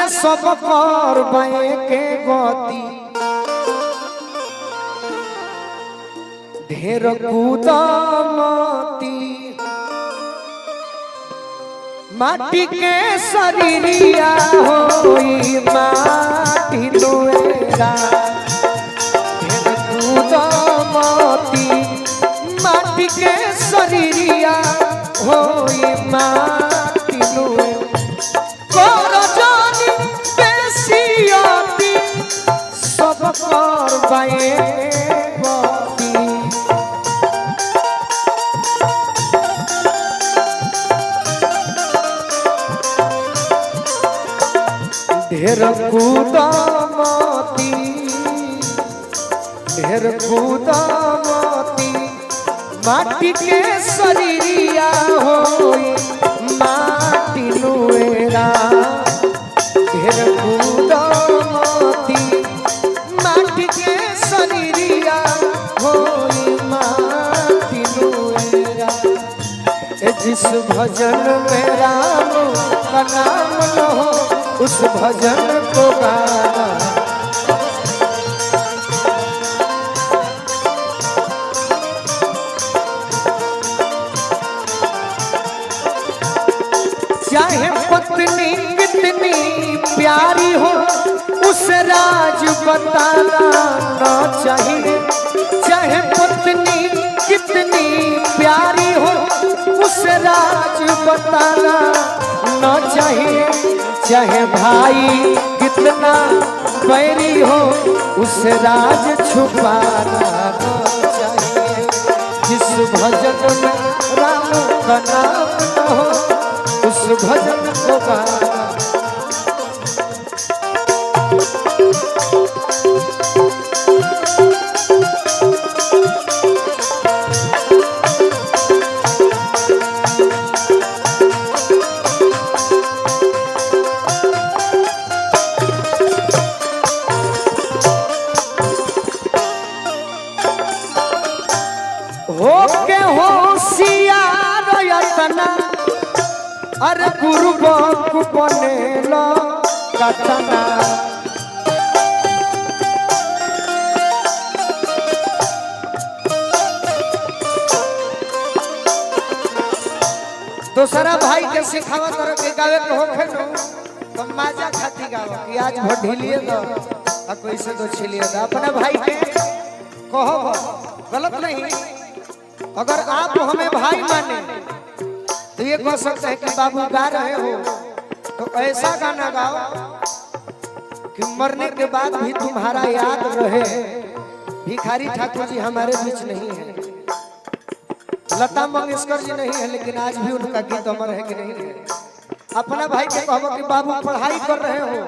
अरे सब कर बे के गति ढेर कूदमती माटी के शरीरिया होई माटी लुएरा ढेर कूदमती माटी के शरीरिया होई माटी लुएरा कर जानी बेसियती सब कर बाए गति। ढेर कूदमती ढेर कूदमती माटी के शरीरिया होई माटी लुएरा ढेर कूदमती माटी के शरीरिया होई माटी लुएरा। ए जिस भजन में राम का नाम न हो उस भजन को गाना चाहे पत्नी कितनी प्यारी हो उस राज बताना ना चाहिए चाहे पत्नी कितनी प्यारी हो उस राज बताना ना चाहिए चाहे भाई कितना बैरी हो उस राज छुपाना ना चाहिए जिस भजन में राम का नाम न हो उस भजन को गाना। हो के होशियार यतना अरे गुरु बक बनेला कतना दूसरा भाई के सिखावा तर के गावे के होखे नो तो माजा खाती गावा कि आज भढिलिए दो आ कैसे तो छिलिए दो अपना भाई के कहो गलत नहीं। अगर आप हमें भाई माने तो ये कह सकते हैं कि बाबू गा रहे हो तो ऐसा गाना गाओ कि मरने के बाद भी तुम्हारा याद रहे। भिखारी ठाकुर जी हमारे बीच नहीं है, लता मंगेशकर जी नहीं है, लेकिन आज भी उनका गीत अमर है कि नहीं है। अपना भाई के कहो कि बाबू पढ़ाई कर रहे हो,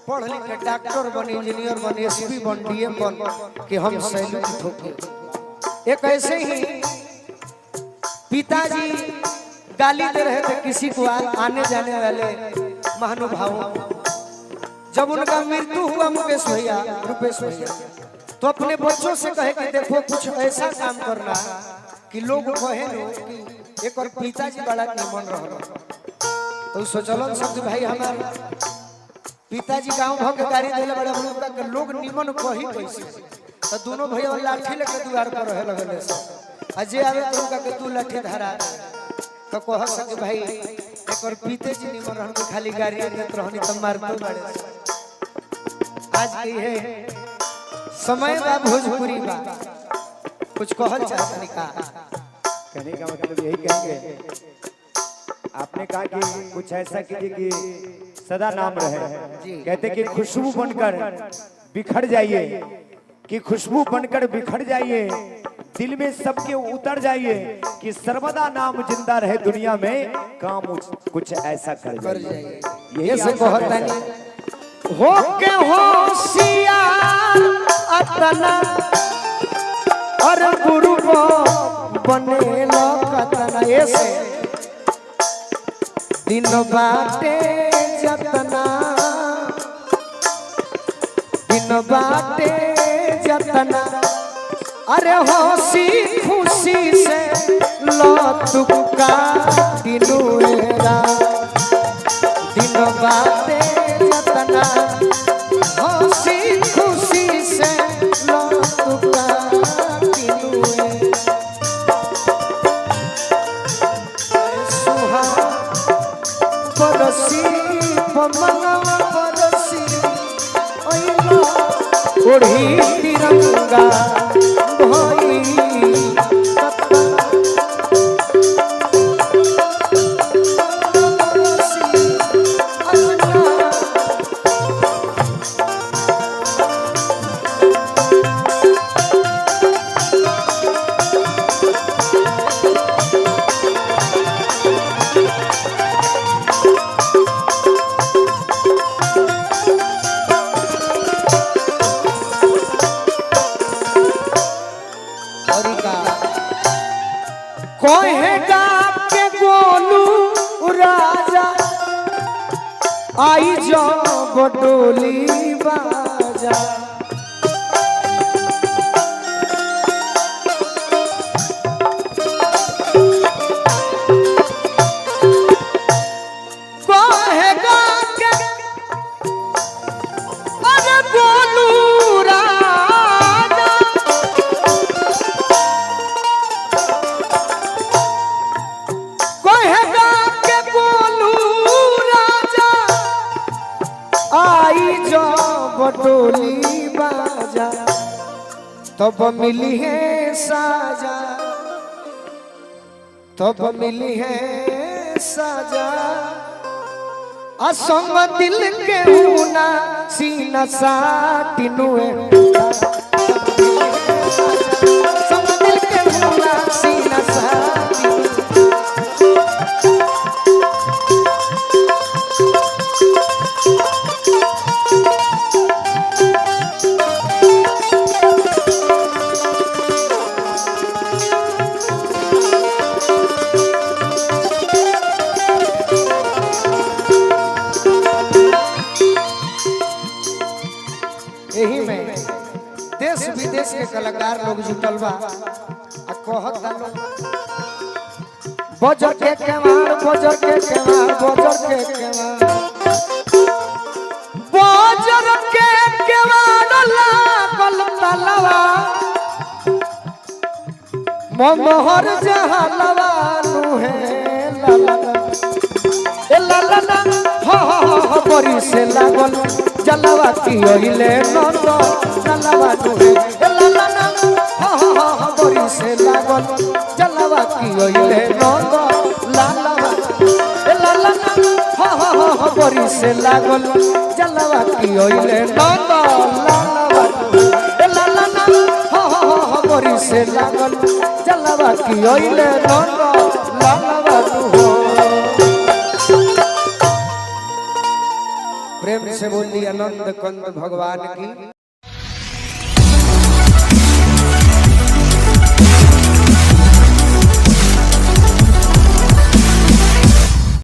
पढ़ लिख के डॉक्टर बन, इंजीनियर बन, एसपी बन, डीएम बन, कि हम सैल्यूट ठोके। एक ऐसे ही पिताजी गाली दे रहे थे किसी को आने जाने वाले महानुभावों। जब उनका मृत्यु हुआ मुकेश भैया, रुपेश भैया, तो अपने बच्चों से कहे कि देखो कुछ ऐसा काम करना कि लोग कहे नो कि एक और पिताजी बड़ा निमन रहो। तो सोचलन सब भाई हमारे पिताजी गांव भर के गाड़ी देले बड़े उनका के लोग निमन कही कैसे। तो दोनों भैया लाठी लेके दुआर पर रहे लगले से अजय आवे तो उनका के तू लाठी धरा तो कह सके भाई एक और पिताजी निमन रहन के खाली गाड़ी देत रहनी त मारतो बाड़े। आज की है समय बा भोजपुरी बा कुछ कहल चाहत का। कहने का मतलब यही कहेंगे, आपने कहा कि कुछ ऐसा कीजिए कि सदा नाम रहे। कहते कि खुशबू बनकर बिखर जाइए, कि खुशबू बनकर बिखर जाइए, दिल में सबके उतर जाइए, कि सर्वदा नाम जिंदा रहे दुनिया में, काम कुछ ऐसा कर जाइए। यही ये से आप कहता नहीं हो के होशियार अतना और गुरु बने कतना ऐसे दिन बाटे जतना दिन बाटे जतना अरे हंसी खुशी से लतुका दिनुएरा दिन बाटे जतना। दंगा भई और का कहेगा के गोलू राजा आई जब डोली बाजा। कहेगा के अरे गोलू राजा कहेगा के गोलू राजा आई जब डोली बाजा तब मिली है साजा तब मिली है साजा। असंग दिल के ऊना सीना साटिनुए संग दिल के ऊना सीना साटिनुए। यही में देश विदेश के कलाकार लोग जुटल बा आ कहत लोग बजर के केवाड़ बजर के केवाड़ बजर के केवाड़ बजर के केवाड़ लागल तलवा मोहर जहलवा नु हे ला ला ए ला ला ला हो हो हो हो बरी से लागल जलवा की ओइले नंद जलवा नुहे ए ला ला ला हो हो हो हो बरी से लागल जलवा की ओइले नंद ला ला ए ला ला ला हो हो हो हो बरी से लागल जलवा की ओइले नंद ला ला ए ला ला ला हो हो हो हो बरी से लागल जलवा की ओइले नंद ला ला हो। प्रेम से बोली आनंद कंद भगवान की।